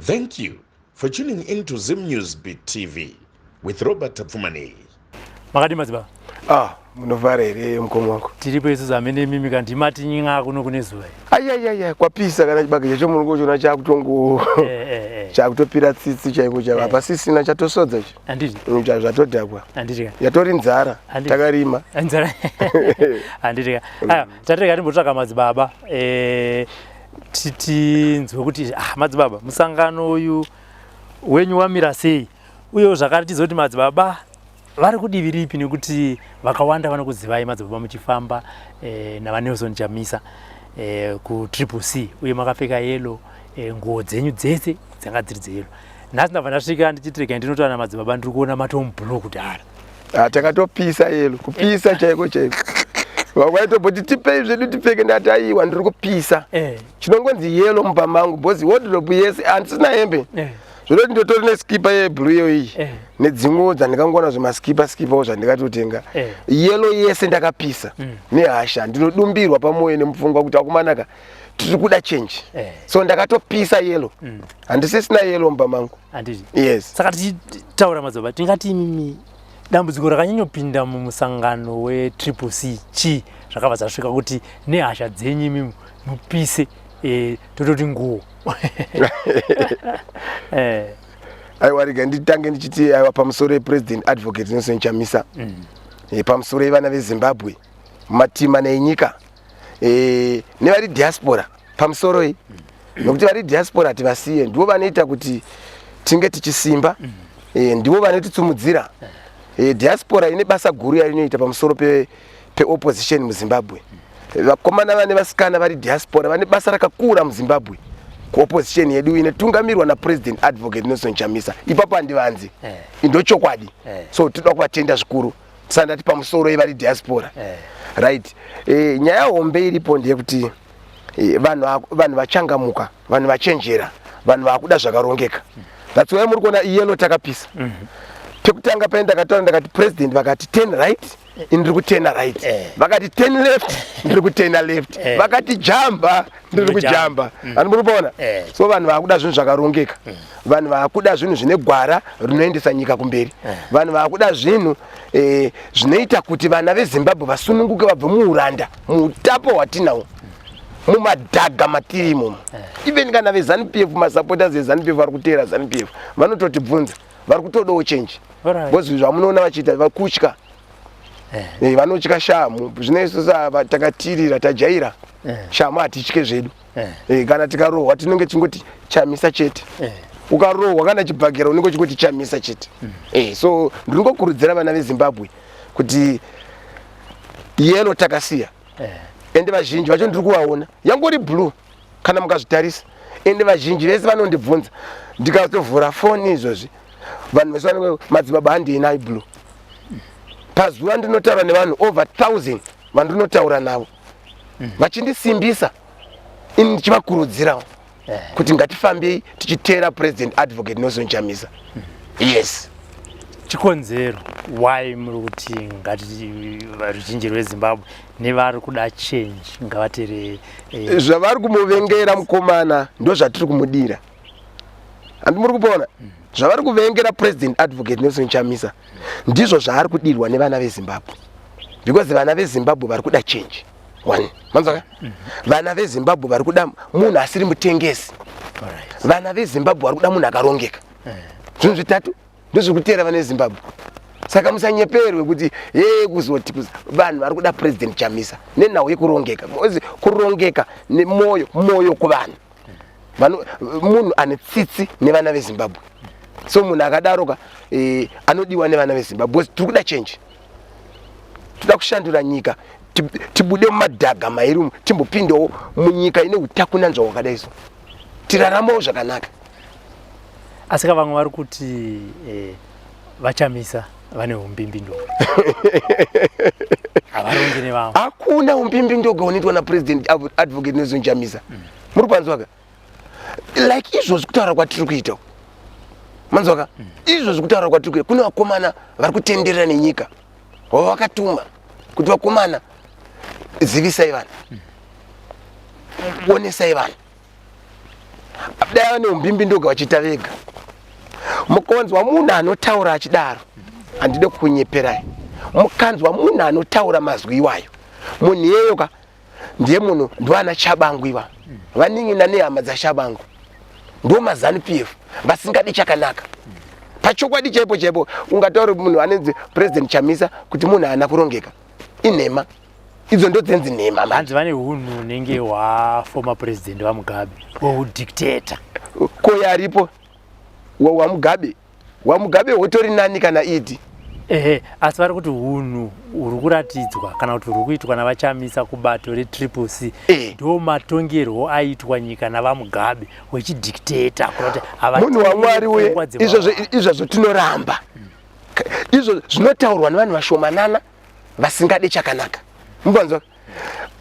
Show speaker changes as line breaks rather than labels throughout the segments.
Thank you for tuning in to Zim News Beat TV with Robert Tapfumaneyi.
Makadii madzibaba?
Ah, munovhara here mukoma wangu?
Tiripo isusu amene mimi kandi mati nyinga kuno kune zuva.
Ayayaya kwapisa kana chibage chacho muri kuchiona chakutongo
eh, eh, eh.
Chakutopira tsitsi chaiko chava eh. Pasisina chatosodza ichi.
Handiti.
Mm, zvatodhakwa.
Handiti ka.
Yatori nzara takarima.
Nzara. Handiti ka. Ayo, tatirega timbotsvaka madzibaba. Eh tinzwe kuti ah, madzibaba musangano uyu wenyu wamira sei uyewo zvakare tizoti madzibaba vari kudivi ripi nekuti vakawanda vanokuzivai madzibaba muchifamba eh, navanelson chamisa eh, kutriple c uye makapfeka yelo eh, nguo dzenyu dzese dzanga dziri dzeyelo nhasi ndabva ndasvika ndichiti regai ndinotaura namadzibaba ndiri kuona matomubhulu kudhara.
Ah, takatopisa yelo kupisa chaiko chaiko vamwe vaitoboti tipei zvedu tipfeke ndati aiwa ndiri kupisa
eh.
Chinongonzi yelo mumba mangu bhozi wardrobe yese handisina hembe
eh.
Zvinoti ndotori neskipa yeblue iyo iyi
eh.
Nedzimwewo dzandikangoona zvemaskipa skipawo zvandikatotenga
eh.
Yelo yese ndakapisa Nehasha ndinodumbirwa pamwoyo nemupfungwa kuti akumanaka tiri kuda change
eh.
So ndakatopisa yelo Handisisina yelo mumba mangu.
Handiti.
Yes.
Saka tichitaura madzibaba tingati imimi dambudziko rakanyanyopinda mumusangano wetriple c chii zvakabva zvasvika kuti nehasha dzenyu imimi mupise e, tototi nguo
eh. Aiwa rega nditange ndichiti aiwa pamusoro yepresident Advocate Nelson Chamisa E, pamusoro yevana veZimbabwe matima nenyika e, nevari diaspora pamusoro iyi Nokuti vari diaspora tivasiye ndivo vanoita kuti tinge tichisimba e, ndivo vanotitsumudzira e, diaspora ine basa guru yarinoita pamusoro peopposition pe muZimbabwe. Vakomana vane vasikana vari diaspora vane basa rakakura muZimbabwe kuopposition yedu inotungamirwa napresident Advocate Nelson Chamisa. Ipapo handivanzi
eh.
Ndochokwadi
eh.
So toda kuvatenda zvikuru sandati pamusoro yevari diaspora
eh.
Right e, nyaya hombe iripo ndeyekuti e, vanhu vanhu vachangamuka, vanhu vachenjera, vanhu vakuda zvakarongeka. That's why muri kuona iyelo takapisa Pekutanga paye ndakataura ndakati president vakati turn right, ini ndiri kuturna right
eh.
Vakati turn left, ndiri kuturna left
eh.
Vakati jamba, ndiri kujamba Vanhu muri kuona
eh.
So vanhu vakuda zvinhu zvakarongeka Vanhu vakuda zvinhu zvine gwara rinoendesa nyika kumberi
eh.
Vanhu vakuda zvinhu eh, zvinoita kuti vana veZimbabwe vasununguke vabve muuranda muutapo hwatinahwo mumadhaga matiri imomo
eh.
Even kana veZANU PF, masupporters eZANU PF vari kuteera ZANU PF vanototibvunza, vari kutodawo change because zvamunoona vachiita vakutya
eh.
Vanotya shamu. Zvino isusu takatirira tajaira shamu, hatitye zvedu
eh.
Kana tikarohwa tinenge chingoti Chamisa chete
eh.
Ukarohwa kana chibhakera unenge uchingoti Chamisa chete So ndinongokurudzira vana veZimbabwe kuti yelo takasiya Ende vazhinji vacho ndiri kuvaona yangori blue kana mukazvitarisa. Ende vazhinji vese vanondibvunza ndikatovhura foni izvozvi, vanhu vese vanenge madzibaba handei blue. Pazuva ndinotaura nevanhu over 1000 vandinotaura navo vachindisimbisa ini ndichivakurudzirawo kuti ngatifambei tichiteera president Advocate Nelson Chamisa. Yes.
Chikonzero why muri kuti ngati ruzhinji rweZimbabwe nevari kuda change ngavatere
eh, Zvavari kumuvengera mukomana ndo zvatiri kumudira, handi muri kupona? Zvavari kuvengera president Advocate Nelson Chamisa ndizvo zvaari kudirwa nevana veZimbabwe because vana veZimbabwe vari kuda change one, manzwaka? Vana veZimbabwe vari kuda munhu asiri mutengesi. Vana veZimbabwe vari kuda munhu akarongeka. Zvinhu zvitatu ndozvekuteera vana veZimbabwe. Saka musanyeperwe kuti ye kuzoti vanhu vari kuda president Chamisa nenhau yekurongeka. Because kurongeka nemwoyo mwoyo kuvanhu munhu ane tsitsi nevana veZimbabwe. So munhu akadaroka eh, anodiwa nevana veZimbabwe because tiri kuda change, toda kushandura nyika tibude mumadhaga mairi umu timbopindawo munyika ine utakunanzva hwakadai so tiraramawo zvakanaka.
Asi ka vamwe vari kuti eh, vaChamisa vane umbimbindoga, havarongi nevamwe.
Hakuna umbimbindoga unoitwa napresident Advocate Nelson Chamisa Muri kupanzwaka? Like izvozvi kutaura kwatiri kuita, manzwaka? Izvozvi kutaura kwatiri kuita kune vakomana vari kutenderera nenyika vava vakatuma kuti vakomana zivisai vanhu, onesai vanhu. Dai vane umbimbindoga vachiita vega. Mukanzwa munhu anotaura achidaro, handide kukunyeperai. Mukanzwa munhu anotaura mazwi iwayo, munhu iyeyo ka ndiye munhu ndoana Chabangu iva vanin'ina nehama dzaShabangu ndo maZanu PF vasingadi chakanaka pachokwadi chaipo chaipo. Ungataura munhu anenzi President Chamisa kuti munhu haana kurongeka, inhema idzo, ndodzenzi nhema.
Hanzi vane hunhu hunenge hwaformer president vaMugabe, hweudictator.
Koyo aripo waMugabe, waMugabe hotori nani kana idi.
Ehe, asi vari kuti hunhu huri kuratidzwa kana kuti huri kuitwa navaChamisa kubato reTriple C ndo matongerwo aitwa nyika navaMugabe, wechidictator, kuti
munhu waMwari uye izvozvo izvozvo tinoramba. Izvo zvinotaurwa nevanhu vashomanana vasingade chakanaka. Mubanzwa,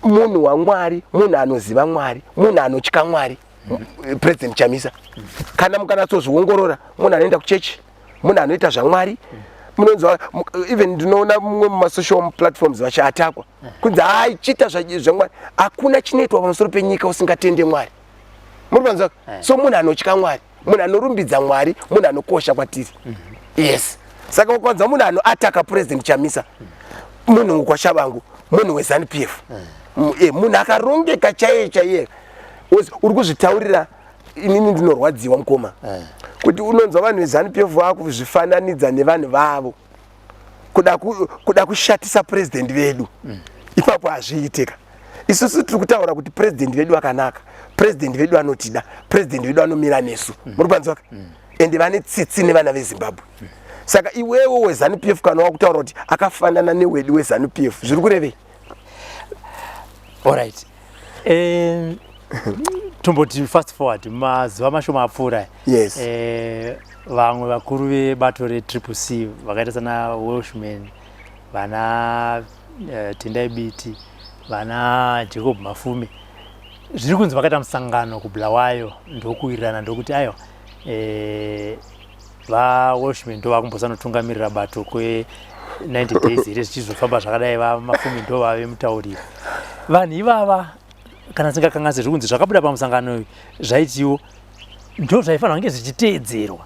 munhu waMwari, munhu anoziva Mwari, munhu anotya Mwari, President Chamisa, kana mukanatsozviongorora, munhu anoenda kuchechi, munhu anoita zvaMwari. Munonzwa even ndinoona mumwe mumasocial platforms vachiatakwa kunzi hai, chiita zvaMwari. Hakuna chinoitwa pamusoro penyika usingatende Mwari. Muri panzwa? So munhu anotya Mwari, munhu anorumbidza Mwari, munhu anokosha kwatiri. Yes, saka ukanzwa munhu anoataka President Chamisa, munhu wekwaShabangu, munhu weZanu PF, munhu akarongeka chaiye chaiye uri kuzvitaurira. Inini ndinorwadziwa, mukoma, kuti unonzwa vanhu veZanu PF vakuzvifananidza nevanhu vavo kuda kushatisa purezidendi vedu. Ipapo hazviitika. Isusu tiri kutaura kuti purezidendi vedu akanaka, purezidendi vedu anotida, purezidendi vedu anomira nesu. Muri kupanzwaka? Ende vane tsitsi nevana veZimbabwe. Saka iwewo weZanu PF, kana wakutaura kuti akafanana newedu weZanu PF, zviri kurevei?
Alright, tomboti fast forward mazuva mashoma apfuura. Vamwe vakuru vebato reTriple C vakaita sana Welshman, vana Tendai Biti, vana Jacob Mafume, zviri kunzi vakaita musangano kuBulawayo ndokuwirirana, ndokuti aiwa, vaWelshman ndo vakumbosanotungamirira bato kwe90 days here, zvichizofamba zvakadai, vaMafume ndo vave mutauriri. Vanhu ivava, kana singakanganisi, zviri kunzi zvakabuda pamusangano uyu zvaitiwo ndo zvaifanira kunge zvichiteedzerwa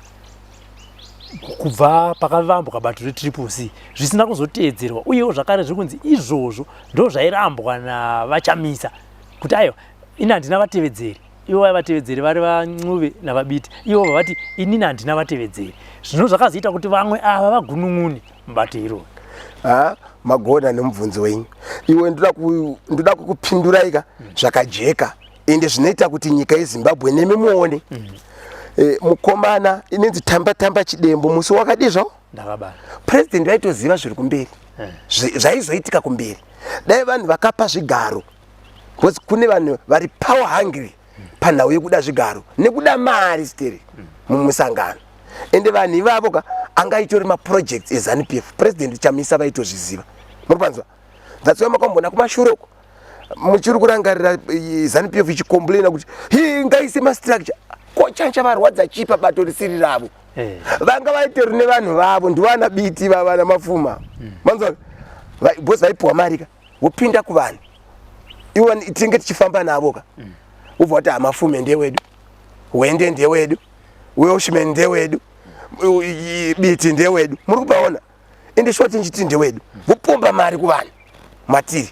kubva pakavambwa bato reTriple C, zvisina kuzoteedzerwa. Uyewo zvakare zviri kunzi izvozvo ndo zvairambwa navaChamisa kuti aiwa, ini handina vatevedzeri. Ivo vai vatevedzeri vari vaNcube navaBiti. Ivo vavati inini handina vatevedzeri. Zvino zvakazoita kuti vamwe ava vagunun'une mubato iroro.
Ha, magona nemubvunzo wenyu iwe. Ndoda kukupinduraika zvakajeka ende zvinoita kuti nyika yeZimbabwe nemi muone. Mukomana inenzi tamba tamba chidembo musi wakadi zvawo.
Ndakabata.
President vaitoziva zviri kumberi, zvaizoitika kumberi dai vanhu vakapa zvigaro, because kune vanhu vari power hungry panhau yekuda zvigaro nekuda mari steri mumusangano. Ende vanhu ivavo ka angaitori maprojects eZanu PF. President Chamisa vaitozviziva. Muri panzwa? That's why makambona kumashure uko, muchiri kurangarira ZANU PF ichicomplaina kuti hi ngaise mastructure. Ko chancha varwadza chipa bato risiri ravo? Vanga vaitori nevanhu vavo, ndivana Biti vavana Mafuma. Manzwa, because vaipiwa mari ka, vopinda kuvanhu ivo tinenge tichifamba navo ka, wobva kuti hamafume ndewedu, Wende ndewedu, Welshman ndewedu, Biti ndewedu. Muri kupaona? Ende short nchiti ndewedu, vopomba mari kuvanhu matiri,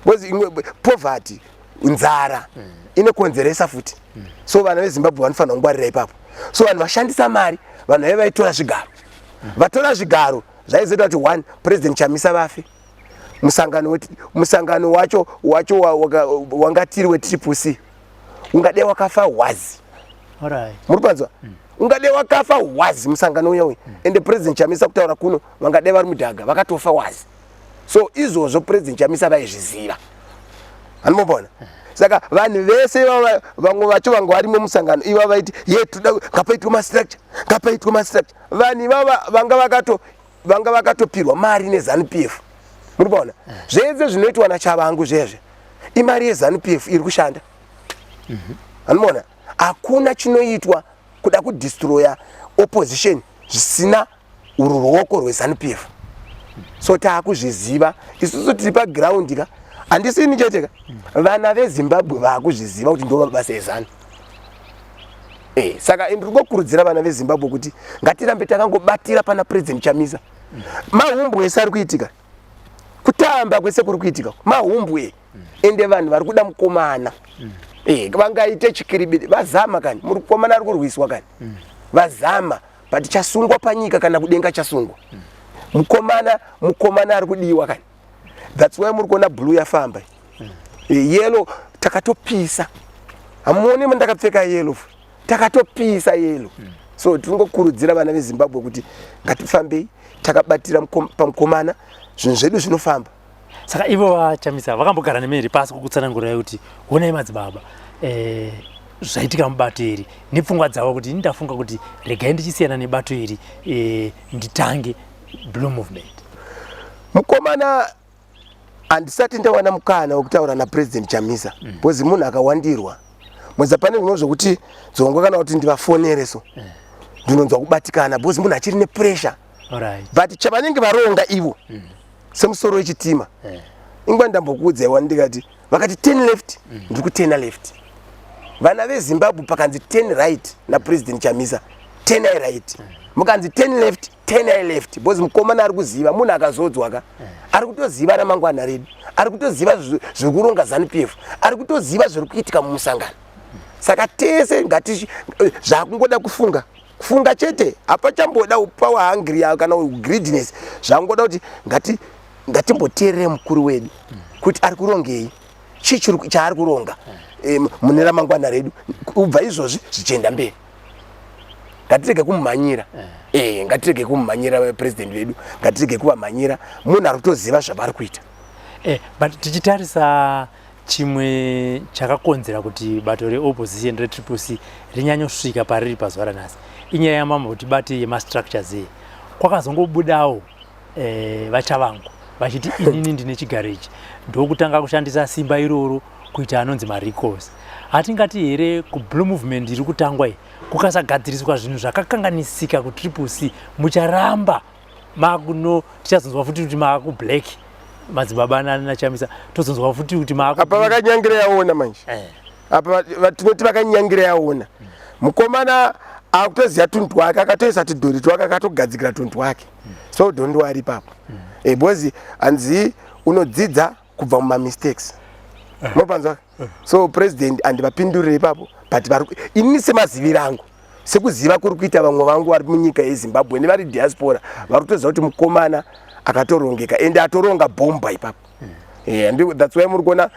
because imwe poverty, nzara inokonzeresa futi. So vana veZimbabwe vanofanira kungwarira ipapo. So vanhu vashandisa mari, vanhu vaive vaitora zvigaro, vatora zvigaro, zvaizoita kuti one President Chamisa vafe. Musangano wacho wanga tiri weTriple C ungadai wakafa wazi. Muri panzwa? Ungadai wakafa wazi musangano uya uyu. Ende President Chamisa, kutaura kuno, vangadai vari mudhaga, vakatofa wazi. So izvozvo President Chamisa vaizviziva, anombona. Saka vanhu vese ivava, vamwe vacho vanga varimo musangano iva vaiti ye toda ngapaitwe mastructure, ngapaitwe mastructure, vanhu ivava vanga vakatopirwa mari neZanu PF. Muri kuona zvese zvinoitwa naChavangu zvezve imari yeZanu PF iri kushanda. Anoona hakuna chinoitwa kuda kudestroya opposition zvisina uru ruoko rweZanu PF. So taakuzviziva isusu tiri paground ka. Handisini chete ka, vana veZimbabwe vaakuzviziva kuti ndo mabasa eZanu. Saka ndiri kungokurudzira vana veZimbabwe kuti ngatirambe takangobatira pana President Chamisa. Mahumbwe ese ari kuitika, kutamba kwese kuri kuitika mahumbwe. Ende vanhu vari kuda mukomana. Vangaite chikiribidi, vazama kani, mukomana ari kurwiswa kani. Vazama, but chasungwa panyika kana kudenga chasungwa. Mukomana ari kudiwa kani. That's why muri kuona blue yafamba. Yellow takatopisa. Hamuoni ndakapfeka yellow. Takatopisa yellow. So tinongokurudzira vana veZimbabwe kuti ngatifambei takabatira pamukomana, zvinhu zvedu zvinofamba.
Saka ivo vaChamisa vakambogara nemiri pasi kukutsanangurai kuti honai madzibaba, zvaitika mubato iri nepfungwa dzavo, kuti ini ndafunga kuti regai ndichisiyana nebato iri, nditange Blue Movement?
Mukomana, handisati ndawana mukana wekutaura naPresident Chamisa, because munhu akawandirwa mwedza. Pane zvimwe zvokuti dzongo kana kuti ndivafonere, so ndinonzwa kubatikana because munhu achiri nepressure. But chavanenge varonga ivo semusoro wechitima, ingwa ndambokuudzaiwa, ndikati vakati 10 left, ndiri kutena left. Vana veZimbabwe, pakanzi 10 right naPresident Chamisa, 10 right. Mukanzi 10 left, 10 left, because mukomana ari kuziva, munhu akazodzwa ka, ari kutoziva ramangwana redu, ari kutoziva zviri kuronga ZANU PF, ari kutoziva zviri kuitika mumusangano. Saka tese ngati zvakungoda kufunga, kufunga chete. Hapachamboda power hungry kana greediness. Zvangoda kuti ngatimboteerere mukuru wedu kuti ari kurongei, chii chaari kuronga mune ramangwana redu. Kubva izvozvi zvichienda mberi, ngatirege kumumhanyira. Ngatirege kumumhanyira president vedu, ngatirege kuvamhanyira. Munhu ari kutoziva zvavari kuita.
But tichitarisa chimwe chakakonzera kuti bato reopposition reTriple C rinyanyosvika pariri pazuva ranhasi, inyaya yamambo kuti bate yemastructures iyi. Kwakazongobudawo vaTshabangu vachiti inini ndine chigaro ichi, ndokutanga kushandisa simba iroro kuita anonzi marecalls. Hatingati here kuBlue Movement iri kutangwa iyi, kukasagadziriswa zvinhu zvakakanganisika kuTriple C, mucharamba makuno, tichazonzwa futi kuti maakublack, madzibaba naChamisa, tozonzwa futi kuti maaku
Apa vakanyangira yaona manje. Apa tinoti vakanyangira yaona. Mukomana akutoziva tunhu twake, akatoisa tudhori twake, akatogadzikira tunhu twake. So don't worry ipapo, because hanzi unodzidza kubva mumamistakes, munopanzwa? So president handivapindurire ipapo, but vari inini semaziviro angu, sekuziva kuri kuita vamwe vangu vari munyika yeZimbabwe nevari diaspora, vari kutoziva kuti mukomana akatorongeka, ende atoronga bhomba ipapo. That's why muri kuona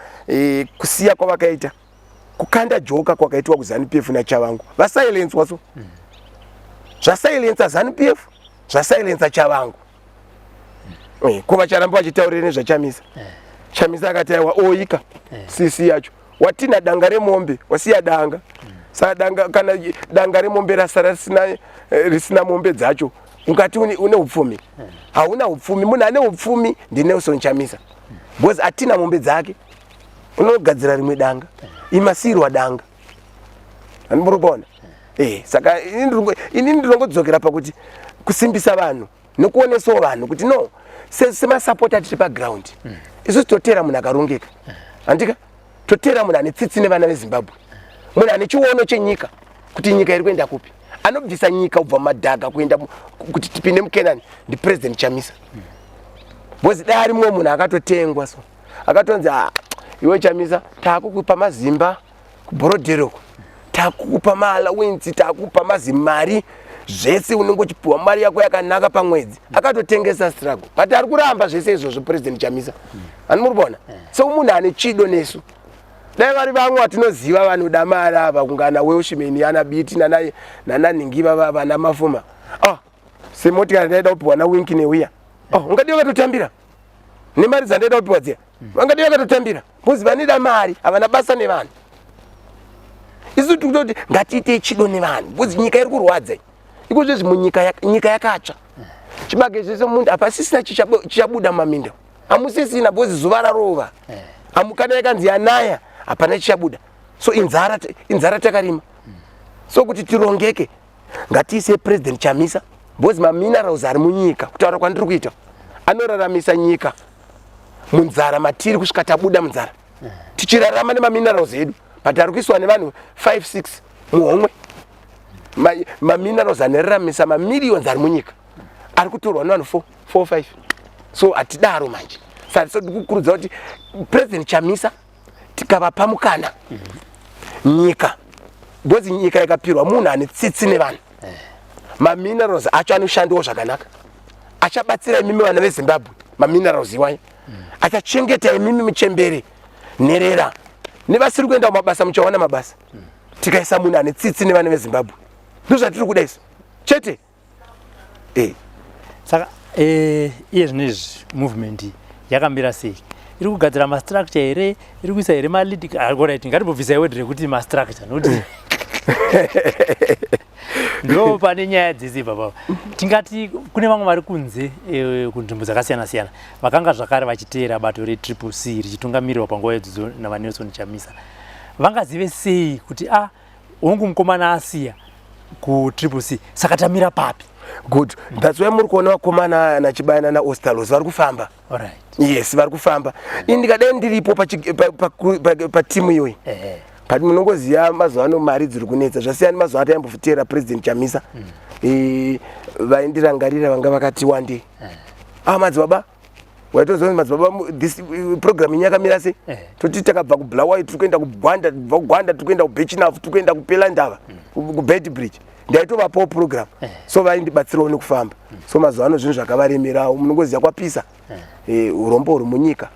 kusiya kwavakaita, kukanda joka kwakaitwa kuZANU PF naTshabangu, vasilenswa. So zvasilensa ZANU PF, zvasilensa Tshabangu. Ko vacharamba vachitaurire nezvaChamisa? Chamisa akati aiwa, oika cc yacho watina danga remombe, wasiya danga. Saka danga, kana danga remombe rasara risina mombe dzacho, ungati une upfumi? Hauna upfumi. Munhu ane upfumi ndiNelson Chamisa, because atina mombe dzake, unogadzira rimwe danga, imasiyirwa danga. Handimuri kuona? Saka ini ndinongodzokera pakuti kusimbisa vanhu nekuonesawo vanhu kuti no, semasapota tiri paground, isusu totera munhu akarongeka, handika? Totera munhu ane tsitsi nevana veZimbabwe, munhu ane chiono chenyika kuti nyika iri kuenda kupi, anobvisa nyika kubva mumadhaga kuenda kuti tipinde muKenani, ndiPresident Chamisa. Because dai ari mumwe munhu akatotengwa, so akatonzi, "Ah, iwe Chamisa, taakukupa mazimba kuBorrowdale uko, takukupa maallowance, takupa mazimari zvese, unenge uchipiwa mari yako yakanaka pamwedzi," akatotengesa struggle. But ari kuramba zvese izvozvo President Chamisa, hani muri kuona? So munhu ane chido nesu. Dai vari vamwe vatinoziva vanoda mari ava, kungana Welshman, ana Biti, nana Nhingi, vava vana Mafuma, ah, semotikari ndaida kupiwa naWinki neuya, oh, ungadii vakatotambira nemari dzandaida kupiwa dziya? Vangadii vakatotambira, because vanoda mari, havana basa nevanhu. Isu tiri kutoti ngatiitei chido nevanhu, because nyika iri kurwadza iko zvezvi. Munyika nyika yakatsva, chibage zvese munda hapasisina chichabuda mumaminda, hamusisina, because zuva rarova. Hamukana yakanzi yanaya, hapana chichabuda. So inzara, inzara takarima. So kuti tirongeke, ngatiise President Chamisa, because maminerals ari munyika, kutaura kwandiri kuita, anoraramisa nyika munzara matiri kusvika tabuda munzara, tichirarama nemaminerals edu. But ari kuiswa nevanhu 5 6 muhomwe. Maminerals anoraramisa mamillions ari munyika ari kutorwa nevanhu 4 4 5. So hatidaro manje. Saka tisodi kukurudzira kuti President Chamisa tikavapa mukana, nyika, because nyika ikapirwa munhu ane tsitsi nevanhu, maminerals acho anoshandawo zvakanaka, achabatsira imimi vana veZimbabwe. Maminerals iwayo achachengeta imimi muchembere, nherera nevasiri kuenda kumabasa, muchawana mabasa. Tikaisa munhu ane tsitsi nevana veZimbabwe, ndozvatiri kuda isu chete.
Saka iye zvino izvi movement yakamira sei? Iri kugadzira mastructure here? Iri kuisa here malead? Alright, ngatimbobvisai word rekuti mastructure, nokuti ndo pane nyaya dzese ipapa. Tingati kune vamwe vari kunze, kunzvimbo dzakasiyana siyana, vakanga zvakare vachiteera bato reTriple C richitungamirirwa panguva idzodzo naVaNelson Chamisa, vangazive sei kuti a hongu, mukomana asiya kuTriple C, saka tamira papi?
Good, that's why muri kuona vakomana naChibaya naOstalos vari kufamba. Yes, vari kufamba. Ini ndikadai ndiripo patimu iyoyi, but munongoziva mazuva ano mari dziri kunetsa, zvasiyana mazuva ataimbofutera President Chamisa. Vaindirangarira vanga vakati wandei, ah, madzibaba, waitoziva kuti madzibaba, this program inyi yakamira sei. Toti takabva kuBulawayo, tiri kuenda kuGwanda, kubva kuGwanda tiri kuenda kuBirchenough, tiri kuenda kuPelandava, kuBeitbridge. Ndaitovapawo program, so vaindibatsirawo nekufamba. So mazuva ano zvinhu zvakavaremerawo, munongoziva kwapisa, urombo huri munyika,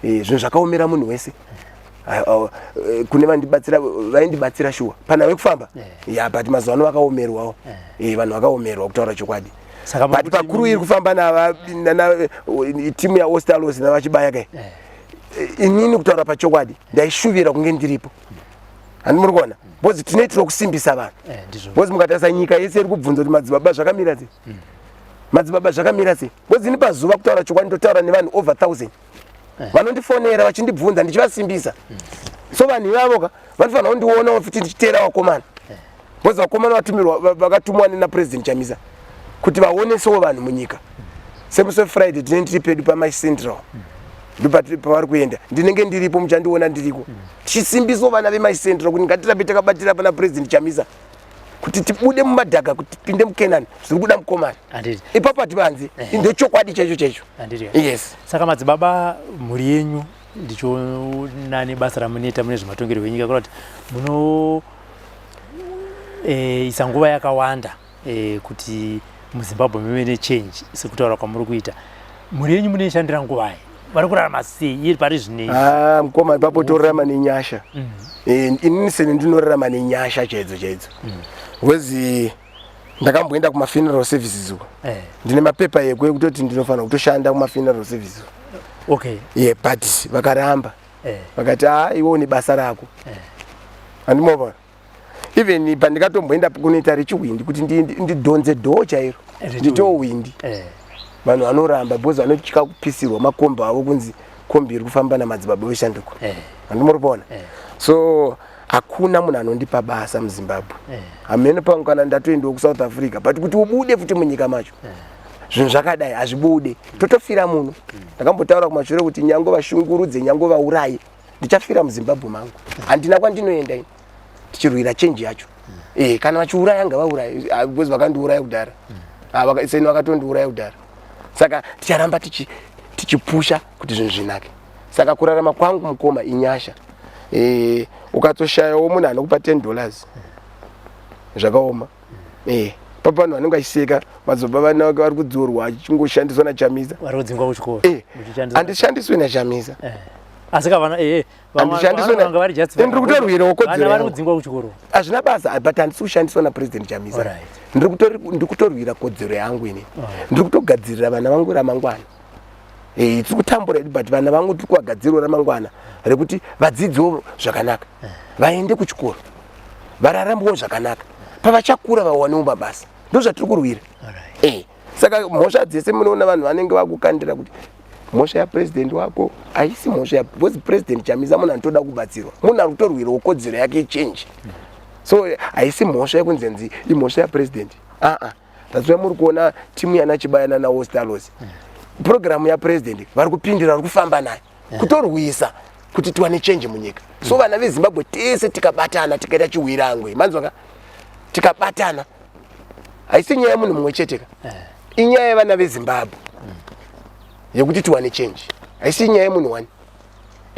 zvinhu zvakaomera munhu wese. Kune vandibatsira, vaindibatsira shuwa pana vekufamba ya, but mazuva ano vakaomerwawo. Vanhu vakaomerwa, kutaura chokwadi.
Saka
but
makuti
pakuru iri kufamba timu yaOstalos navaChibaya kai, inini kutaura pachokwadi ndaishuvira kunge ndiripo, handi muri kuona, because tinoitirwa kusimbisa vanhu.
Ndizvo.
Because mukatarisa nyika yese iri kubvunza kuti madzibaba zvakamira sei, madzibaba zvakamira sei, because ini pazuva, kutaura chokwadi, ndotaura nevanhu over 1000 vanondifonera vachindibvunza, ndichivasimbisa. So vanhu ivavo ka vanofanira kundionawo futi ndichiteera vakomana, because vakomana vatumirwa, vakatumwa naPresident Chamisa kuti vaonesewo vanhu munyika. Semusi weFriday tinenge tiri pedu paMash Central, ndopatiri pavari kuenda, ndinenge ndiripo, muchandiona ndiriko, tichisimbisawo vana veMash Central kuti ngatirambe takabatira pana President Chamisa kuti tibude mumadhaga, kuti tipinde muKenani zviri kuda mukomana.
Handiti.
Ipapo hativanzi, ndochokwadi chaicho chaicho.
Handiti.
Yes.
Saka madzibaba, mhuri yenyu, ndichiona nebasa ramunoita mune zvematongerwo enyika, kureva kuti muno isa nguva yakawanda kuti muZimbabwe muve nechange, sekutaura kwamuri kuita, mhuri yenyu munoishandira nguvai? Vari kurarama sei iri pari zvinei?
Ah, mukoma, ipapo torarama nenyasha. Inini seni ndinorarama nenyasha chaidzo chaidzo, because ndakamboenda kumafuneral services uko. Ndine mapepa eko ekutoti ndinofanira kutoshanda kumafuneral services. Yeah, but vakaramba. Vakati, "A, iwe une basa rako." Handimova even pandikatomboenda kunoita rechihwindi kuti ndidhonze dhoo chairo.
Rechihwindi.
Nditohwindi. Vanhu vanoramba because vanotya kupisirwa makombi avo, kunzi kombi iri kufamba namadzibaba veshanduko. Handimuri kuona? So hakuna munhu anondipa basa muZimbabwe. Hamene pangu kana ndatoendawo kuSouth Africa, but kuti ubude futi munyika macho, zvinhu zvakadai hazvibude, totofira muno. Ndakambotaura kumashure kuti nyange vashungurudze, nyange vauraye, ndichafira muZimbabwe mangu, handina kwandinoenda ini, tichirwira change yacho. Kana vachiuraya ngavauraye, ah, because vakandiuraya kudhara. Ah, seni vakatondiuraya kudhara, saka ticharamba tichipusha kuti zvinhu zvinake. Saka kurarama kwangu, mukoma, inyasha. Ukatoshayawo munhu anokupa $10, zvakaoma. Papa vanhu vanenge vachiseka madzibaba vana vake vari kudzorwa achingoshandiswa naChamisa.
Vari kudzingwa kuchikoro.
Handishandiswi naChamisa.
Asi kavana
Handishandiswe
vanga vari justified.
Ndiri kutorwirawo kodzero
Vana vari
yangu.
kudzingwa kuchikoro.
Hazvina basa, but handisi kushandiswa naPresident Chamisa. Ndiri kutorwira kodzero yangu ini. Ndiri kutogadzirira vana vangu ramangwana. Tiri kutambura hedu, but vana vangu tiri kuvagadzirira ramangwana rekuti vadzidzewo zvakanaka, vaende kuchikoro, vararamwewo zvakanaka, pavachakura vawanewo mabasa. Ndo zvatiri kurwira. Saka mhosva dzese munoona vanhu vanenge vakukandira kuti mhosva yapurezidendi wako, haisi mhosva ya, because President Chamisa munhu anotoda kubatsirwa, munhu ari kutorwirawo kodzero yake yechange. So haisi mhosva yekunzenzi imhosva yapurezidendi, aa. That's why muri kuona timu yana Chibaya nanaOstalos, programu yapurezidendi vari kupindira, vari kufamba nayo, kutorwisa kuti tiwane change munyika. So vana veZimbabwe tese tikabatana, tikaita chiwirangwe, manzwaka. Tikabatana, haisi nyaya yemunhu mumwe chete ka, inyaya yevana veZimbabwe yekuti tiwane change. Haisi nyaya yemunhu wani.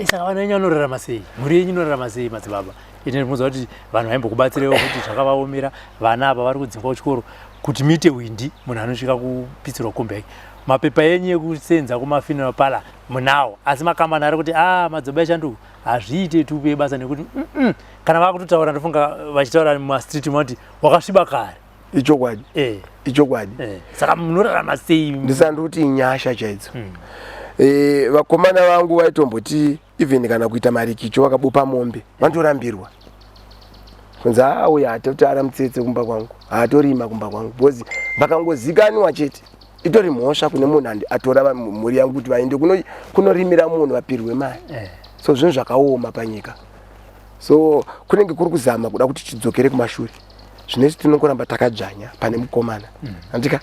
Saka vana venyu vanorarama sei? Mhuri yenyu inorarama sei, madzibaba? Ine munoziva kuti vanhu vaimbokubatsirewo kuti zvakavaomera, vana ava vari kudzingwa kuchikoro kuti muite hwindi, munhu anosvika kupitsirwa kombi yake. Mapepa enyu ekusenza kumafuneral parlor munawo, asi makambani ari kuti a madzibaba eshanduko hazviite tiupe basa nekuti Kana vakutotaura, ndofunga vachitaura mumastreet mati wakasviba kare.
Ichokwadi. Ichokwadi.
Saka munorarama sei?
Ndisandoti inyasha chaidzo. Vakomana vangu vaitomboti even kana kuita marikicho vakabopa mombe vantorambirwa kunzi auya hatotara mutsetse kumba kwangu, haatorima kumba kwangu, because vakangozikanwa chete itori mhosva kune munhu atora mhuri yangu kuti vaende kunorimira munhu vapirwe mari. So zvinhu zvakaoma panyika, so kunenge kuri kuzama kuda kuti tidzokere kumashure. Zvinoiti tinongoramba takadzvanya pane mukomana. Andika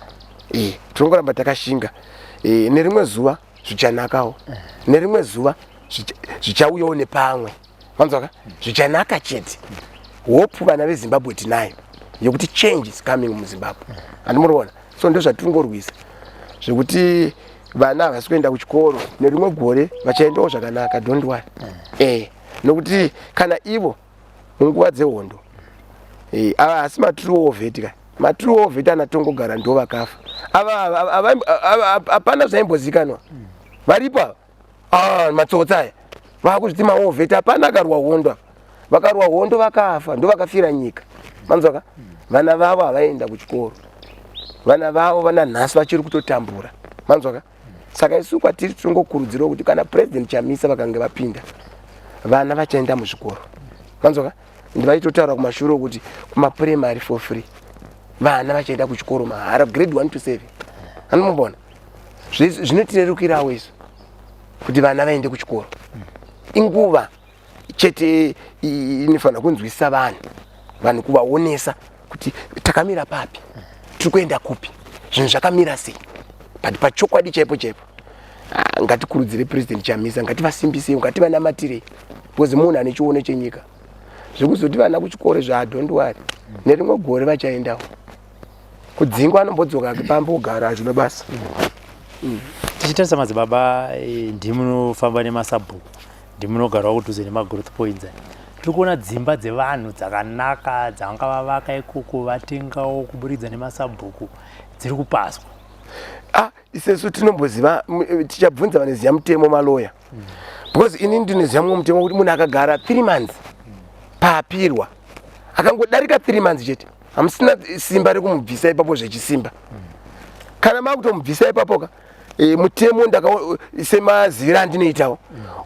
tinongoramba takashinga. Nerimwe zuva zvichanakawo. Nerimwe zuva zvichauyawo nepamwe, manzwaka? Zvichanaka chete. Hope vana veZimbabwe tinayo yekuti change is coming muZimbabwe, handimuriona? So ndo zvatingorwisa zvekuti vana havasi kuenda kuchikoro, nerimwe gore vachaendawo zvakanaka, don't worry. Nokuti kana ivo munguva dzehondo, ava hasi matrue war vet ka, matrue war vet anatongogara ndo vakafa ava, hapana zvaimbozikanwa. Varipo ava. Ah, matsotsi aya vakuzviti mawar vet, hapana akarwa hondo ava. Vakarwa hondo vakafa, ndo vakafira nyika, manzwaka? Vana vavo havaenda kuchikoro, vana vavo vana nhasi vachiri kutotambura, manzwaka? Saka isu kwatiri tinongokurudzirawo kuti kana President Chamisa vakange vapinda, vana vachaenda muzvikoro, manzwaka? Ndivaitotaura kumashure kuti kumaprimary for free, vana vachaenda kuchikoro mahara, grade 1 to 7, anomumbona? Zvinotirerukirawo isu kuti vana vaende kuchikoro. Inguva chete inofanira kunzwisisa vanhu, vanhu kuvaonesa kuti takamira papi, tiri kuenda kupi, zvinhu zvakamira sei. But pachokwadi chaipo chaipo, ah, ngatikurudzire President Chamisa, ngativasimbisei, ngativanamatirei, because munhu ane chiono chenyika. Zvekuzoti vana kuchikoro zva, don't worry, nerimwe gore vachaendawo. Kudzingwa anombodzoka pambogara, hazvina basa.
Tichitarisa, madzibaba, ndimunofamba nemasabhuku, ndimunogarawo kudhuze nemagrowth points aya. Tiri kuona dzimba dzevanhu dzakanaka dzavanga vavaka ikoko, vatengawo kuburikidza nemasabhuku, dziri kupaswa.
Ah, isesu tinomboziva, tichabvunza vanoziva mutemo, maloya, because ini ndinoziva mumwe mutemo kuti munhu akagara 3 months paapirwa, akangodarika 3 months chete, hamusina simba rekumubvisa ipapo zvechisimba. Kana makutomubvisa ipapo ka, mutemo ndaka semaziviro andinoitawo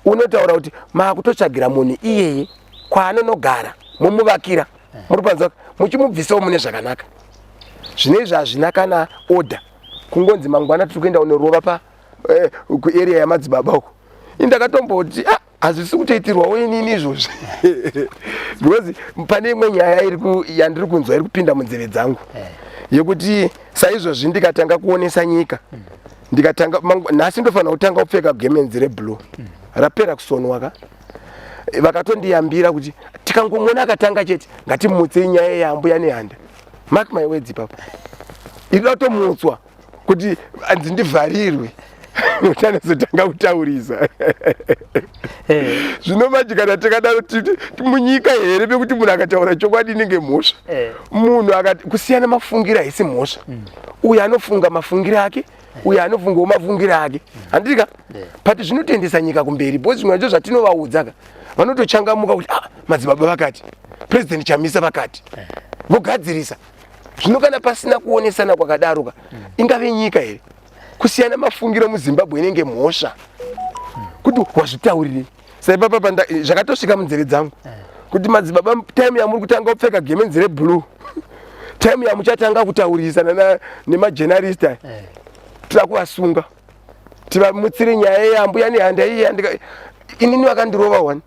unotaura kuti makutotsvagira munhu iyeye kwaanonogara, momuvakira, muri panzwa? Muchimubvisawo mune zvakanaka. Zvino izvi hazvina kana order, kungonzi mangwana tiri kuenda unorova pa kuarea yamadzibaba uko. Indakatomboti, ah, hazvisi kutoitirwawo inini izvozvi, because pane imwe nyaya yandiri kunzwa iri kupinda munzeve dzangu yekuti saizvozvi ndikatanga kuonesa nyika, ndikatanga nhasi ndofanira kutanga kupfeka gemenzi reblue rapera kusonwa ka. Vakatondiyambira kuti tikangomuona akatanga chete, ngatimutsei nyaya yambuya Nehanda. Mark my words, ipapo inoda kutomutswa kuti anzi ndivharirwe kuti anozotanga kutaurisa. Zvino manje kana tikadaro munyika here pekuti munhu akataura chokwadi inenge mhosva? Munhu akati kusiyana mafungiro haisi mhosva. Uyu anofunga mafungiro ake, uyu anofungawo mafungiro ake, handika? But zvinotoendesa nyika kumberi, because zvimwe zvacho zvatinovaudza ka, vanotochangamuka kuti, ah, madzibaba vakati, President Chamisa vakati, vogadzirisa. Zvino kana pasina kuonesana kwakadaro ka, ingave nyika here? Kusiyana mafungiro muZimbabwe inenge mhosva kuti wazvitaurirei. Saipapa zvakatosvika munzeve dzangu kuti madzibaba, time yamuri kutanga kupfeka gemenzi reblue, time yamuchatanga kutaurisa nemajournalist aya, tira kuvasunga, tivamutsire nyaya yambuya Nehanda iya. Inini vakandirova one,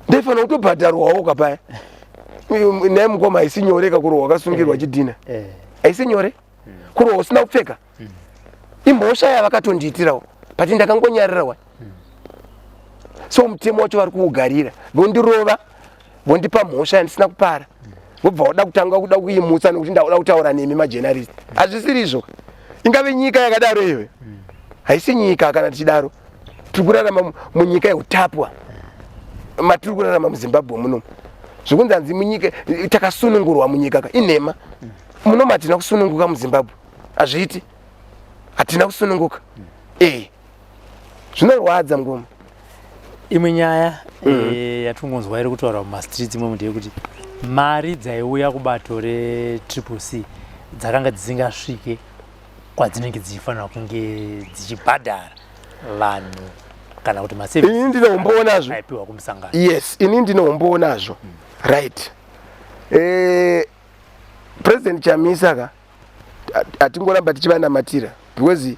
ndaifanira kutobhadharwawo kapaya. Naye mukoma, haisi nyore kakurohwa wakasungirwa chidhina. Haisi nyore kurohwa usina kupfeka, imhosva yavakatondiitirawo, but ndakangonyarira wa. So mutemo wacho vari kuugarira, vondirova, vondipa mhosva yandisina kupara. Wobva wada kutanga kuda kuimutsa nekuti ndakuda kutaura nemi majenarist. Hazvisiri izvo. Ingave nyika yakadaro iyoyo? Haisi nyika kana tichidaro. Tiri kurarama munyika yeutapwa. Matiri kurarama muZimbabwe muno. Zvekunzi hanzi munyika takasunungurwa munyika ka inhema. Muno matina kusununguka muZimbabwe. Hazviiti. Hatina kusununguka. Eh. Zvinorwadza ngoma.
Imwe nyaya yatingonzwa iri kutaura mumastreets imomo ndeyekuti mari dzaiuya kubato reTriple C dzakanga dzisingasvike kwadzinenge dzichifanira kunge dzichibhadhara vanhu kana kuti maservices
Ini ndine humbowo nazvo.
aipiwa kumusangano.
Yes, ini ndine humbowo nazvo. Right. President Chamisa ka hatingoramba tichivanamatira because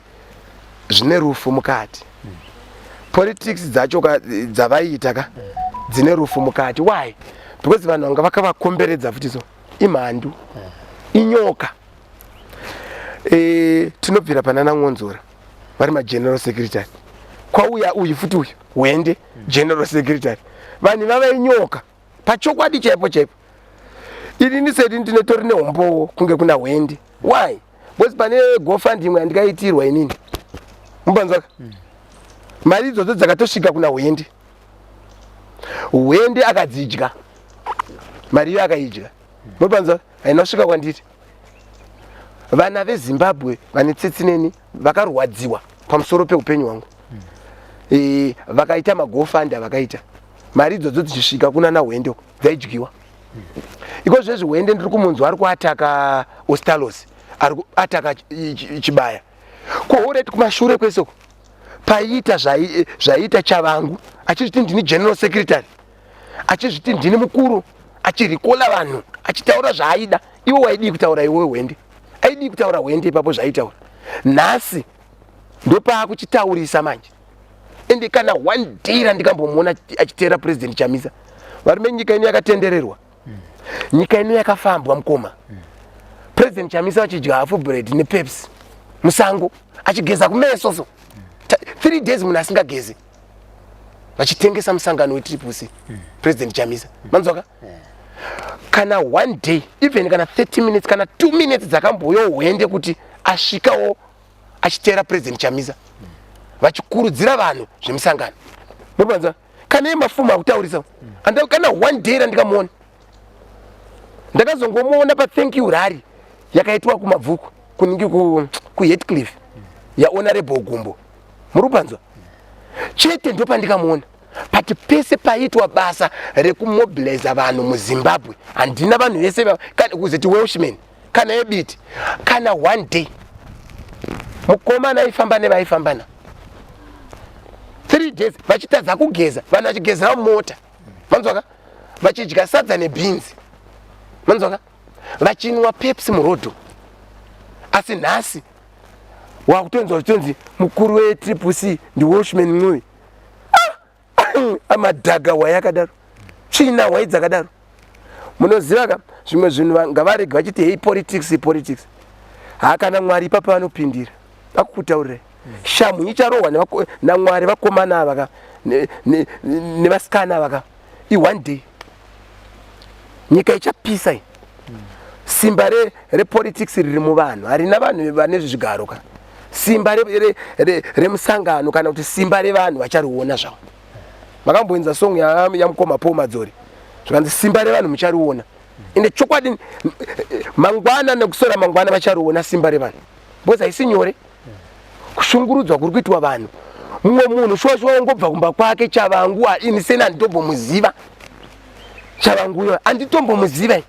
zvine rufu mukati. Politics dzacho ka dzavaiita ka dzine rufu mukati. Why? Because vanhu vanga vakavakomberedza futi so imhandu, inyoka. Tinobvira panana Ngonzora vari mageneral secretary, kwauya uyu futi uyu Hwende general secretary. Vanhu vava inyoka pachokwadi chaipo chaipo. Ini sedi ndinotori nehumbowo kunge kuna Hwende. Why? Because pane GoFund imwe yandikaitirwa inini, mubanzwaka, mari idzodzo dzakatosvika kuna Hwende. Hwende akadzidya mari iyo, akaidya, mubanzwa, haina kusvika kwandiri. Vana veZimbabwe vane tsitsi neni vakarwadziwa pamusoro peupenyu hwangu, vakaita maGoFund avakaita, mari idzodzo dzichisvika kuna naHwende uko dzaidyiwa. Iko zvezvi Hwende ndiri kumunzwa ari kuataka Ostalos, ari kuataka Chibaya kohoreti. Kumashure kwese uko paiita zvaiita Chavangu, achizviti ndini general secretary, achizviti ndini mukuru, achirikola vanhu, achitaura zvaaida. Iwe waidii kutaura? Iwe Hwende aidii kutaura? Hwende ipapo zvaaitaura, nhasi ndopaakuchitaurisa manje. Ende kana one day randikambomuona achiteera President Chamisa, varume, nyika ino yakatendererwa, nyika ino yakafambwa mukoma. President Chamisa vachidya half bread nePepsi musango, achigeza kumeso so 3 days munhu asingagezi, vachitengesa musangano weTriple C, President Chamisa, manzwaka? Kana one day, even kana 30 minutes, kana 2 minutes dzakamboyo Hwende kuti asvikawo achiteera President Chamisa vachikurudzira vanhu zvemusangano, mupanza, kana yemafumu akutaurisa anda, kana one day randikamuona, ndakazongomuona pathank you rally yakaitwa kuMabvuku kuningi kuHatcliffe yaHonorable Gumbo, muri kupanzwa, chete ndopandikamuona. But pese paitwa basa rekumobiliza vanhu muZimbabwe, handina vanhu vese kuzoti Welshman kana ebiti, kana one day mukomana aifamba nevaifambana 3 days vachitadza kugeza, vanhu vachigezera mumota, manzwaka, vachidya sadza nebhinzi, manzwaka, vachinwa Pepsi murodho. Asi nhasi wakutonzwa zvitonzi mukuru weTriple C ndiWelshman Ncube. Amadhaga hwai akadaro, tsvina hwai dzakadaro. Munoziva ka, zvimwe zvinhu ngavarege vachiti hei, politics, politics. Hakana Mwari ipapa vanopindira akukutaurirai. Shamu icharohwa naMwari vakomana ava ka nevasikana ava ka. I one day nyika ichapisa iyi. Simba repolitics riri muvanhu, harina vanhu vane zvigaro ka. Simba remusangano kana kuti simba revanhu vachariona zvavo. Makamboenza song yamukoma Paul Madzori, zvikanzi simba revanhu muchariona. Ende chokwadi, mangwana nekusora mangwana vachariona simba revanhu, because haisi nyore kushungurudzwa kuri kuitwa vanhu. Mumwe munhu shuwa shuwa ungobva kumba kwake, Chavangu, ini seni handitombomuziva Chavanguyo, handitombomuziva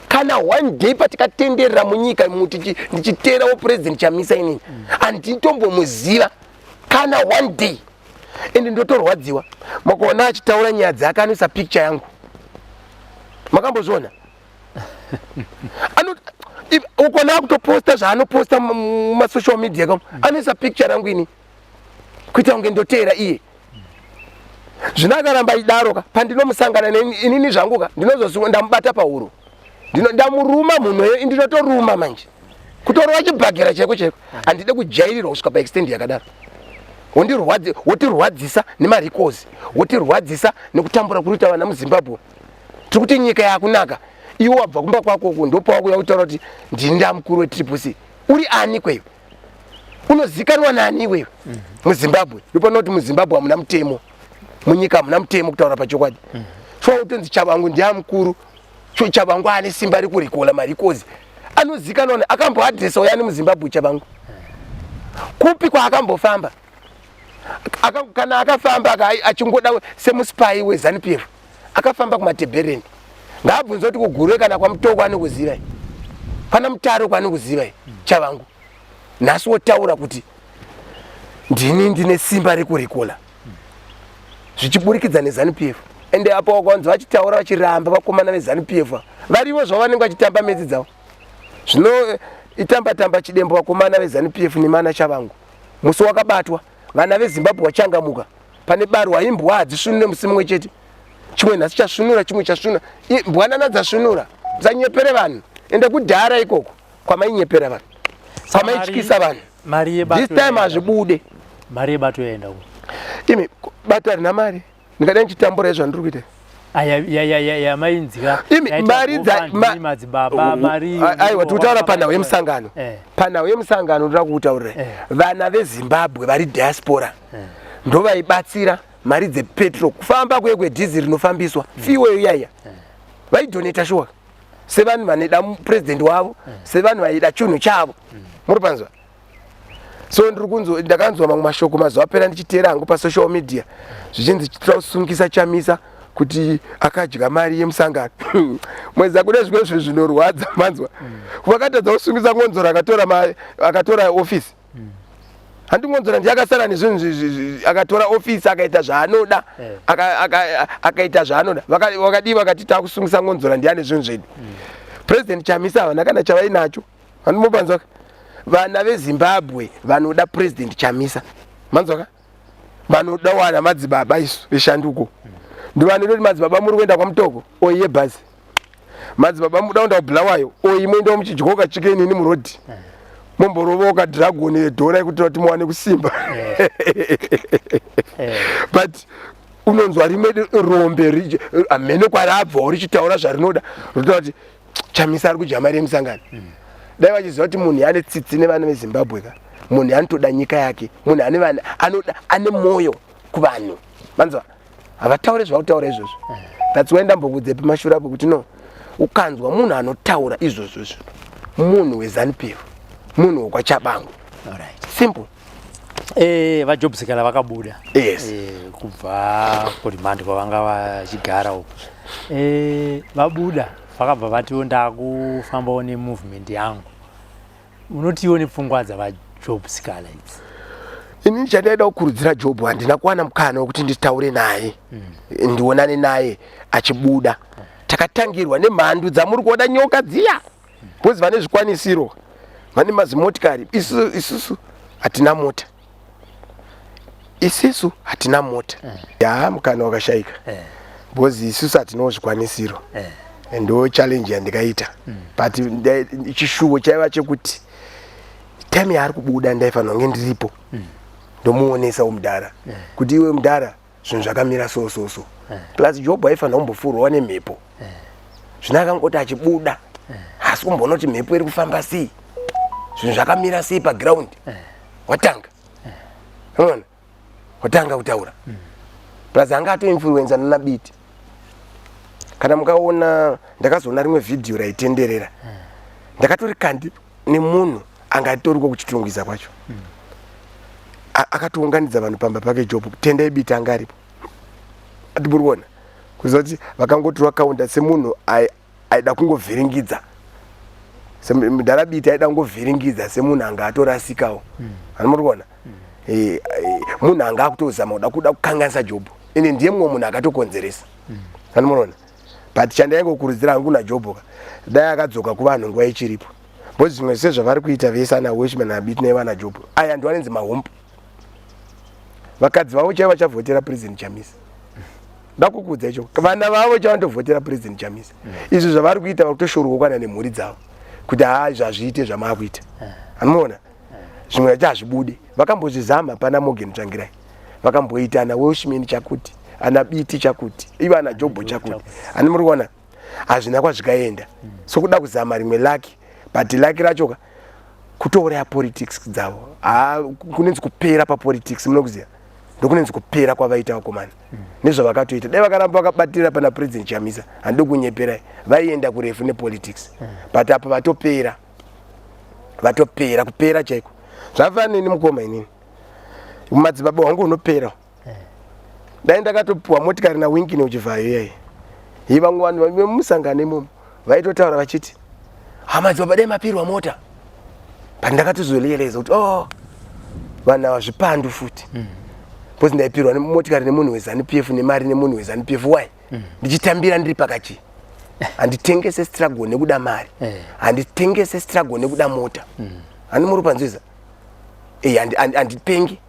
kana one day patikatenderera munyika ndichiteerawo President Chamisa. Inini handitombomuziva kana one day, ende ndotorwadziwa makaona achitaura nyaya dzake anoisa picture yangu. Makambozviona? Ukona akutoposta zvaanoposta mumasocial media kam, anoisa picture rangu ini kuita kunge ndoteera iye. Zvino akaramba achidaro ka, pandinomusangana inini zvangu ka, ndinozosunga ndamubata pahuro, ndamuruma munhu iyo, ndinotoruma manje, kutorova chibhagera chaiko chaiko. Handide kujairirwa kusvika paextend yakadaro. Wotirwadzisa nemarikozi, wotirwadzisa nekutambura kuri kuita vana muZimbabwe. Tiri kuti nyika yakunaka. Iwe wabva kumba kwako uku ndopawakuya kutaura kuti ndini ndamukuru weTriple C. Uri ani kweyo? Unozikanwa nani iwewe? MuZimbabwe. Ndopano kuti muZimbabwe hamuna mutemo. Munyika hamuna mutemo kutaura pachokwadi. So utonzi Chabangu ndiye mukuru. Chabangu ane simba rekurikola marikozi. Anozikanwa nani? Akamboadresa uyani muZimbabwe Chabangu? Kupi kwaakambofamba? Kana akafamba achingoda semuspai weZANU PF akafamba kuMatebhereni, ngaabvunze kuti kuGurwe kana kwaMutoko anokuziva, kana Mutare kwanokuziva Chabangu. Nhasi wotaura kuti ndini ndine simba rekurikola zvichiburikidza neZANU PF. Ende apo wakanzi vachitaura vachiramba vakomana veZANU PF varivo zvavo vanenge vachitamba medzi dzavo zvino itamba tamba chidembo vakomana veZANU PF nemana Chabangu. Musi wakabatwa vana veZimbabwe vachangamuka pane barwa, imbwa hadzisvinure musi mumwe chete, chimwe nhasi chasvinura, chimwe chasvinura, mbwanana dzasvinura. Dzanyepere vanhu, ende kudhara ikoko kwamainyepera vanhu, kwamaityisa vanhu, this time hazvibude.
Mari yebato yaenda ku
Imi, bato harina mari. Ndingadai ndichitambura izvo zvandiri kuita.
Yamainzira.
Imi, mari dza
madzibaba, mari.
Aiwa, tikutaura panhau yemusangano. Panhau yemusangano ndoda kukutaurira, vana veZimbabwe vari diaspora ndovaibatsira mari dzepetrol, kufamba kuye kwedhiziri rinofambiswa, fuel iyaiya vaidonata shuwa, sevanhu vanoda purezidendi wavo, sevanhu vaida chinhu chavo. Muri panzwa? So ndiri kunzwa, ndakanzwa mamwe mashoko mazuva apera ndichiteera hangu pasocial media zvichinzi tira kusungisa Chamisa kuti akadya mari yemusangano. Mwedza kune zvimwe zvinhu zvinorwadza, manzwa? Vakatadza kusungisa Ngonzora akatora ofisi. Handi Ngonzora ndiye akasara nezvinhu, akatora ofisi akaita zvaanoda, akaita zvaanoda. Vakadii vakati takusungisa Ngonzora, ndiane zvinhu zvedu. President Chamisa havana kana chavainacho. Vanimopanzwaka, vana veZimbabwe vanoda President Chamisa, manzwaka? Vanoda wana madzibaba. Isu veshanduko ndovanoti madzibaba muri kuenda kwaMutoko, oiye bhazi. Madzibaba muda kuenda kuBulawayo, oi moendawo muchidyoka chikenini murodhi, momborovoka dragon yedhora yekuti kuti muwane kusimba. But unonzwa rimwe rombe hamene kwarabvawo richitaura zvarinoda, rotaura kuti Chamisa ari kudya mari yemusangano. Dai vachiziva kuti munhu ane tsitsi nevana veZimbabwe ka, munhu anotoda nyika yake, munhu ane vana, anoda, ane mwoyo kuvanhu, manzwa? Havataure zvavakutaura izvozvo. That's why ndambokudze pamashure apo kuti no, ukanzwa munhu anotaura izvozvo izvo, munhu weZANU PF, munhu wekwaChabangu. Simple.
VaJob Sikhala vakabuda kubva kuremand kwavanga vachigara uko. Vabuda vakabva vatiwo ndakufambawo nemovement yangu. Unotiwo nepfungwa dzavaJob Sikhala idzi?
Inini chandaida kukurudzira Job, handina kuwana mukana wekuti nditaure naye, ndionane naye achibuda. Takatangirwa nemhandu dzamuri kuona, nyoka dziya, because vane zvikwanisiro, vane mazimotikari. Isusu hatina mota, isisu hatina mota. Ya, mukana wakashayika because isusu hatinawo zvikwanisiro. Ndo challenge yandikaita, but chishuwo chaiva chekuti time yaari kubuda ndaifanira kunge ndiripo, ndomuonesawo mudhara kuti iwe mudhara, zvinhu zvakamira so so so. Plus Job aifanira kumbofurwawo nemhepo. Zvino akangoti achibuda haasi kumboona kuti mhepo iri kufamba sei, zvinhu zvakamira sei paground. Watanga, unoona, watanga kutaura. Plus anga atoinfluenza nana Biti. Kana mukaona, ndakazoona rimwe vhidhiyo raitenderera, ndakatori kandi nemunhu anga atoriko kuChitungwiza kwacho. Akatounganidza vanhu pamba pake Job, Tendai Biti anga aripo. Atiburi kuona kuziva kuti vakangotirwa kaunda semunhu aida kungovhiringidza, mudhara Biti aida kungovhiringidza semunhu anga atorasikawo. Ani muri kuona? Munhu anga akutozama kuda kukanganisa Job, ende ndiye mumwe munhu akatokonzeresa. Ani munoona? But chandaingokurudzira hangu naJob ka, dai akadzoka kuvanhu nguva ichiripo, because zvimwe sezvavari kuita vese ana Welshman naBiti nevana Job aya ndo anenzi mahombo. Vakadzi vavo chaivo vachavhotera President Chamisa, ndakukudza icho. Vana vavo chavanotovhotera President Chamisa. Izvi zvavari kuita, vari kutoshorwa kwana nemhuri dzavo kuti haa, izvi hazviite zvamaakuita. Anomuona, zvimwe zvacho hazvibude. Vakambozvizama pana Morgan Tsvangirai, vakamboita ana Welshman chakuti, ana Biti chakuti, ivo ana Jobho chakuti. Ani muri kuona? Hazvina kwazvikaenda. So kuda kuzama rimwe lucky, but lucky rachoka kutouraya politics dzavo. Ha, kunonzi kupera papolitics, munokuziva, ndokunonzi kupera kwavaita vakomana nezvavakatoita. Dai vakaramba vakabatirira pana President Chamisa, handidi kunyeperai, vaienda kurefu nepolitics, but apa vatopera, vatopera, kupera chaiko. Zvafanana neni mukoma, inini madzibaba wangu unopera. Dai ndakatopiwa motikari naWinkine uchivhayo iyai, hi vamwe vanhu vemusangano imomo vaitotaura vachiti, "Hamadzibaba, dai mapirwa mota." But ndakatozorealiza kuti, oh, vanhu ava zvipandu futi, because ndaipirwa motikari nemunhu weZANU PF, nemari nemunhu weZANU PF. Why ndichitambira ndiri pakachi? Handitengese struggle nekuda mari. Handitengese struggle nekuda mota. Handi muri panzwiza? Handipengi.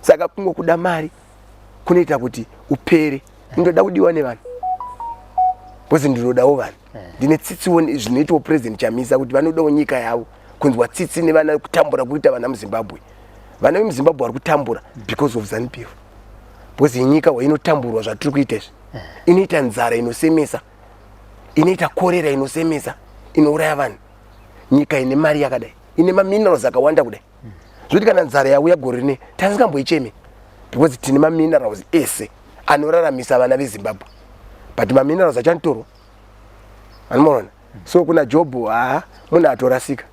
Saka kungokuda mari kunoita kuti upere. Ndoda kudiwa nevanhu because ndinodawo vanhu, ndine tsitsiwo zvinoitawo President Chamisa kuti vanodawo nyika yavo, kunzwa tsitsi nevana, kutambura kuita vana muZimbabwe. Vana vemuZimbabwe vari kutambura because of ZANU PF, because inyika wainotamburwa zvatiri kuita izvi. Inoita nzara inosemesa, inoita korera inosemesa, inouraya vanhu. Nyika ine mari yakadai, ine maminerals akawanda kudai, zvokuti kana nzara yauya gore rine tasingamboicheme because tine maminerals ese anoraramisa vana veZimbabwe, but maminerals achanotorwa, anomaona. So kuna Jobho, haa, munhu atorasika.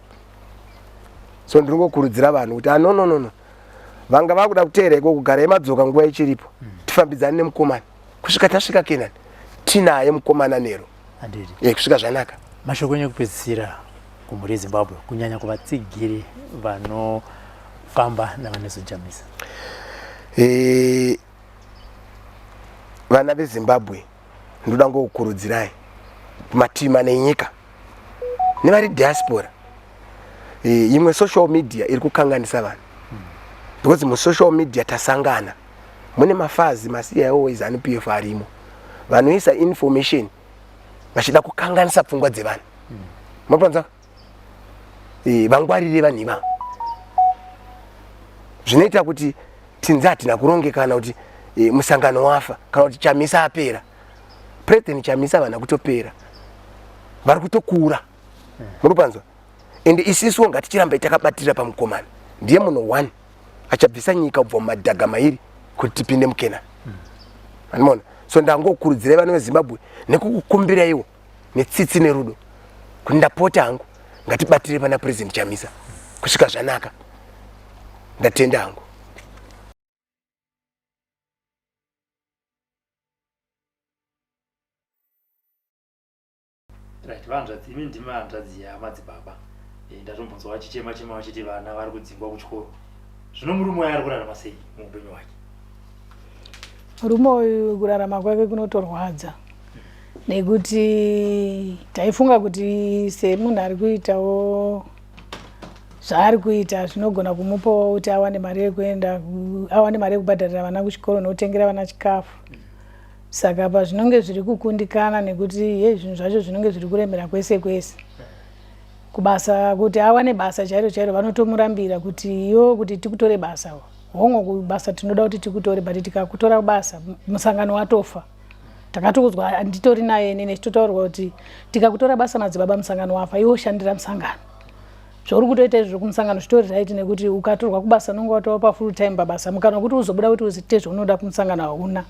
So ndiri ngokurudzira vanhu kuti, ah, no, no, no, no, vanga vakuda kuteera ikoko, garai madzoka nguva ichiripo. Tifambidzane nemukomana kusvika tasvika Kenani, tinaye mukomana Nero.
Handiti.
Kusvika zvanaka.
Mashoko enyu ekupedzisira kumhuri yeZimbabwe, kunyanya kuvatsigiri vanofamba naVaNelson Chamisa?
Vana veZimbabwe, ndoda ngokukurudzirai kumatima nenyika nevari diaspora. Imwe social media iri kukanganisa vanhu, because musocial media tasangana mune mafazi maCIO eZANU PF arimo, vanoisa information vachida kukanganisa pfungwa dzevanhu. Mapanza, vangwarire vanhu ivavo. Zvinoita kuti tinzi hatina kurongekana, kuti musangano wafa, kana kuti Chamisa apera. President Chamisa havana kutopera, vari kutokura. Muri kupanzwa? Ende isisuwo ngatichirambai takabatirira pamukomana. Ndiye munhu one achabvisa nyika kubva mumadhaga mairi kuti tipinde muKenani. Anomaona. So ndangokurudzirai vana veZimbabwe nekukukumbiraiwo netsitsi nerudo kuti ndapota hangu, ngatibatire pana President Chamisa kusvika zvanaka. Ndatenda hangu.
Right, vahanzvadzi, imi ndimi hanzvadzi yamadzibaba. Ndatombonzwa vachichema chema vachiti vana vari kudzingwa kuchikoro. Zvino murume uyu ari kurarama sei muupenyu hwake?
Murume uyu kurarama kwake kunotorwadza, nekuti taifunga kuti semunhu ari kuitawo zvaari kuita zvinogona kumupawo kuti awane mari yekuenda, awane mari yekubhadharira vana kuchikoro nokutengera vana chikafu. Saka pazvinonge zviri kukundikana, nekuti ye zvinhu zvacho zvinonge zviri kuremera kwese kwese, kubasa kuti awane basa chairo chairo vanotomurambira kuti yo kuti tikutore basa, hongo kubasa tinoda kuti tikutore, but tikakutora basa musangano watofa. Takatoudzwa, handitori naye inini, chitotaurwa kuti tikakutora basa madzibaba, musangano wafa. Iwe ushandira musangano, zvauri kutoita izvo kumusangano zvitori right, nekuti ukatorwa kubasa unonge watova pafull time pabasa. Mukana wekuti uzobuda kuti uziite zvaunoda kumusangano hauna,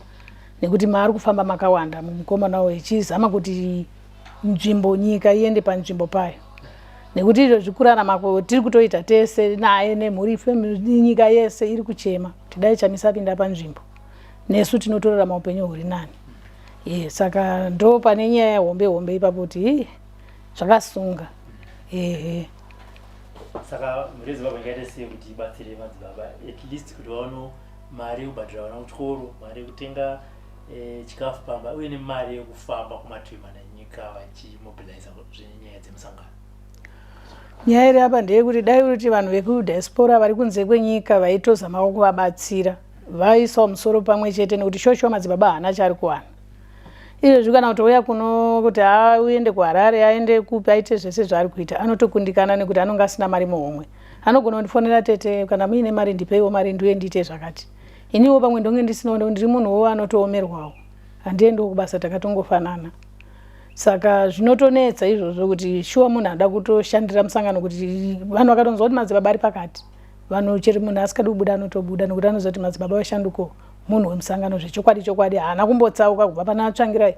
nekuti maari kufamba makawanda mumukomana uyu ichizama kuti nzvimbo nyika iende panzvimbo payo, nekuti izvo zvikurarama tiri kutoita tese naye nemhuri, nyika yese iri kuchema kuti dai Chamisa apinda panzvimbo, nesu tinotorarama upenyu huri nani. Ye, saka ndo pane nyaya hombe hombe ipapo kuti ii zvakasunga, ehe.
Saka mhuri yeZimbabwe ingaite sei kuti ibatsire madzibaba, at least kuti vaone mari yekubhadhira vana kuchikoro, mari yekutenga chikafu pamba, uye nemari yekufamba kumativi mana enyika vachimobiliza zvenyaya dzemusangano?
Nyaya iri apa ndeyekuti dai kuti vanhu vekudiaspora vari kunze kwenyika vaitozamawo kuvabatsira, vaisawo musoro pamwe chete, nekuti shoshuwa madzibaba haana chaari kuwana izvezvi. Kana kutouya kuno kuti auende kuHarare, aende kupi, aite zvese zvaari kuita, anotokundikana nekuti anonge asina mari muhomwe. Anogona kundifonera, "Tete, kana muine mari ndipeiwo mari ndiuye ndiite zvakati." Iniwo pamwe ndonge ndisinawo, ndiri munhuwo anotoomerwawo, handiendiwo kubasa, takatongofanana. Saka zvinotonetsa izvozvo kuti shuwa munhu anoda kutoshandira musangano, kuti vanhu vakatonzwa kuti madzibaba ari pakati, vanhu chero munhu asikadi kubuda anotobuda, nekuti anoziva kuti madzibaba veshanduko munhu wemusangano zvechokwadi chokwadi, haana kumbotsauka kubva pana Tsvangirai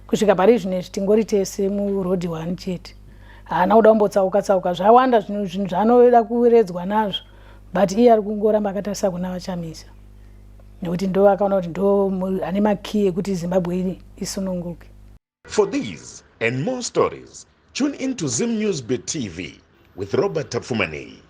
kusvika pari zvino izvi, tingori tese murodhi one chete. Haana kuda kumbotsauka tsauka, zvawanda zvinhu zvaanoda kuredzwa nazvo, but iye ari kungoramba akatarisa kuna vaChamisa, nekuti ndo akaona kuti ndo ane makii ekuti Zimbabwe iri isununguke.
For these and more stories, tune in to Zim News Bit TV with Robert Tafumani.